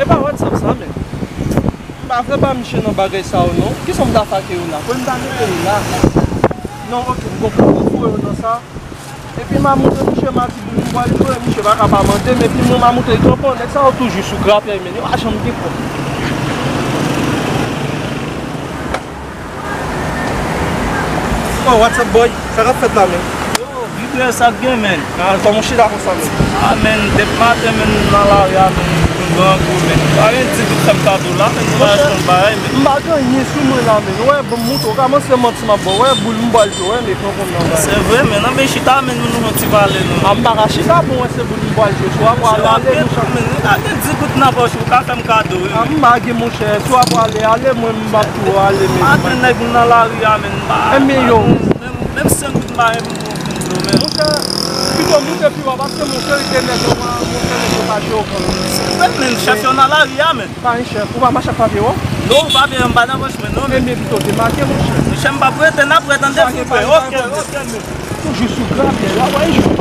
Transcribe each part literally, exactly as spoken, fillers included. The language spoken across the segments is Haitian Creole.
Pa WhatsApp sa, men. M pa vle ba misye nan bagay sa yo, non. Kisa m ta fè ak yo la? Pou m ta mete yo la. Non, ok, m konprann. Ou voye yo nan sa. Epi m a montre misye, m a di, "Boul, m pral jwe." Misye pa ka pa mande m. Epi mwen, m a montre l, "Tonton, nèg sa yo toujou sou grapyay, men yo pa janm gen kòb." Oh, what's up, boy? Sa k ap fèt la, men? Yo, Vibrè, sa k gen, men? Ah, kòman w chita konsa, men? Ah, men, dèp maten, men, m nan lari a, men, m grangou, men. Pa gen di tout fè m kado la, men, nou pa jwenn bagay, men. M pa gen anyen sou mwen la, men. Wè, bon, m montre w, kòmanse manti m ap ba w. Wè, boul, m pral jwe, wè, men, pran kòm nan bagay. Se vre, men, nan, men, chita, men, nou, nou fè ti pale, non. Ah, m pa ka chita, bon, wè, se boul, m pral jwe. Swa, pral ale, nou chak. Men, nou pa gen di goud nan pòch, ou ka fè m kado, wi. Ah, m pa gen, monchè. Swa, pral ale, ale, mwen, m ap tou ale, men. Maten, nèg, m nan lari a, men, m pa. Enben, yo. Menm, menm senk goud m pa menm. Monchè, pito moute pi wo, paske monchè, li te nèg yo pa, monchè, nèg yo pa jere w kanmenm. Se vre, men chèf yo nan lari a, men. Pa gen chèf, ou pa mache ak papye w? Non, papye yo m pa nan pòch mwen, non, men. Enben, pito demake, monchè. Monchè, m p ap rete, n ap wè, tande, frè. Ok, ok, men. Toujou sou grapyay la, wè, jou.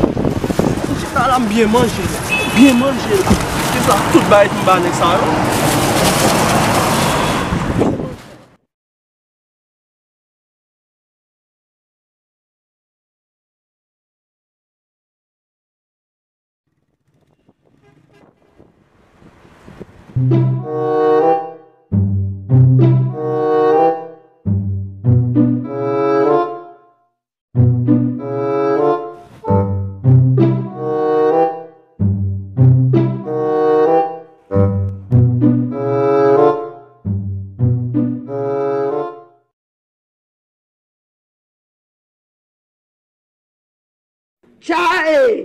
Monchè, la, la, m byen manje, la. Byen manje, la. Se sa, tout bagay ki m ba nèg sa yo. Chae!